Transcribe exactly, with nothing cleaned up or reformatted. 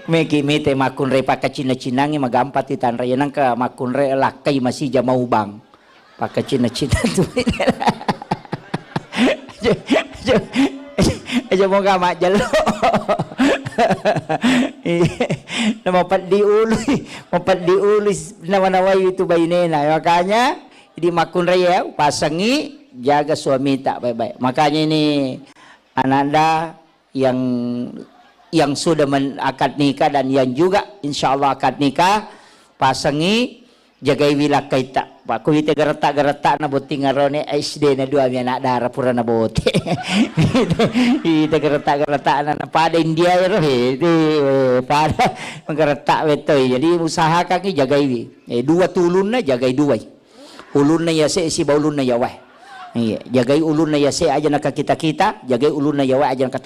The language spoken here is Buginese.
Meki mite makkunrai pakkacinna-cinnangngi, magampang ti tanra iya, nangka makkunrai lakkai masija maubang. Pakkacinna-cinna tu. Aja, aja, aja moga majjello. Iya. Na mapeddi ulu, mapeddi ulu nawa-nawai itu bainena. Makanya, idi makkunrai ya, pasangi, jaga suamita baik-baik. Makanya ini ananda yang, yang sudah men-, akad nikah dan yang juga insya Allah akad nikah, pasangi, jagaiwi lakkaitta. Pak, ku ite geretta-geretta na botting arone S D na dua mi anak dara pura na bote. Ite geretta-geretta na, na pada India ero, he, itu, eh, pada geretta bettoi. Jadi usahakan ki jagaiwi. Eh, dua tulunna jagai duai. Ulunna yase siba ulunna yawae. Iya, jagai ulunna yase aja na kakita-kita, jagai ulunna yawae aja na katam-